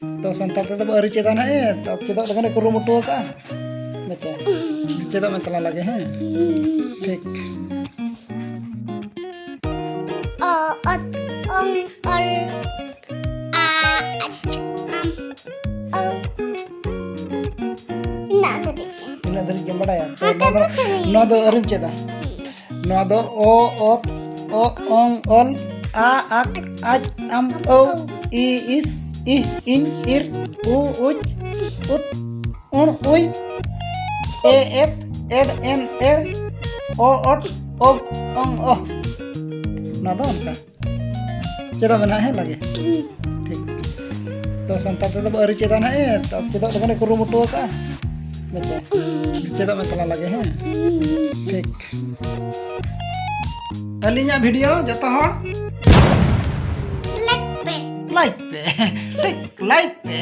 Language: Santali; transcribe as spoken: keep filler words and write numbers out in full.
ᱛᱚ ᱥᱟᱱᱛᱟᱲ ᱛᱮᱫᱚ ᱵᱚ ᱟᱹᱣᱨᱤ ᱪᱮᱫᱟ ᱱᱟᱦᱟᱜ, ᱮ, ᱛᱚ ᱪᱮᱫᱚᱜ ᱞᱟᱹᱜᱤᱫ ᱮ ᱠᱩᱨᱩᱢᱩᱴᱩ ᱟᱠᱟᱫᱼᱟ᱾ ᱢᱟᱪᱮ, ᱪᱮᱫᱚᱜ ᱢᱮ ᱛᱟᱞᱟᱝ ᱞᱟᱜᱮ, ᱦᱮᱸ? ᱴᱷᱤᱠ᱾ ᱚ, ᱚᱛ, ᱚᱝ, ᱚᱞ, ᱟ, ᱟᱪ, ᱟᱢ, ᱚ᱾ ᱤᱱᱟᱹᱜ ᱫᱷᱟᱹᱨᱤᱡ ᱜᱮ᱾ ᱤᱱᱟᱹᱜ ᱫᱷᱟᱹᱨᱤᱡ ᱜᱮᱢ ᱵᱟᱰᱟᱭᱟ? ᱛᱚ ᱦᱮᱸ, ᱱᱚᱣᱟ ᱫᱚ, ᱛᱚ ᱥᱮᱨᱮᱧ᱾ ᱱᱚᱣᱟ ᱫᱚ ᱟᱹᱣᱨᱤᱢ ᱪᱮᱫᱟ᱾ ᱦᱮᱸ᱾ ᱱᱚᱣᱟ ᱫᱚ ᱚ, ᱚᱛ, ᱚ, ᱚᱝ, ᱚᱞ, ᱟ, ᱟᱠ, ᱟᱡ, ᱟᱢ, ᱚ, ᱤ, ᱤᱥ, ᱤᱦ, ᱤᱧ, ᱤᱨ, ᱩ, ᱩᱪ, ᱩᱛ, ᱩᱬ, ᱩᱭ, ᱮ, ᱮᱛ, ᱮᱰ, ᱮᱱ, ᱮᱲ, ᱚ, ᱚᱴ, ᱚᱜ, ᱚᱝ, ᱚᱦ᱾ ᱱᱚᱣᱟ ᱫᱚ ᱚᱱᱠᱟ᱾ ᱪᱮᱫᱚᱜ ᱢᱮ ᱱᱟᱦᱟᱜ, ᱦᱮᱸ, ᱞᱟᱜᱮ᱾ ᱴᱷᱤᱠ᱾ ᱛᱚ ᱥᱟᱱᱛᱟᱲ ᱛᱮᱫᱚ ᱵᱚ ᱟᱹᱣᱨᱤ ᱪᱮᱫᱟ ᱱᱟᱦᱟᱜ, ᱮ, ᱛᱚ ᱪᱮᱫᱚᱜ ᱞᱟᱹᱜᱤᱫ ᱮ ᱠᱩᱨᱩᱢᱩᱴᱩ ᱟᱠᱟᱫᱼᱟ᱾ ᱢᱟᱪᱮ, ᱪᱮᱫᱚᱜ ᱢᱮ ᱛᱟᱞᱟᱝ ᱞᱟᱜᱮ, ᱦᱮᱸ? ᱴᱷᱤᱠ᱾ ᱟᱹᱞᱤᱧᱟᱜ video ᱡᱚᱛᱚ ᱦᱚᱲ like ᱯᱮ᱾ Like ᱯᱮ᱾ ᱴᱷᱤᱠ, like ᱯᱮ᱾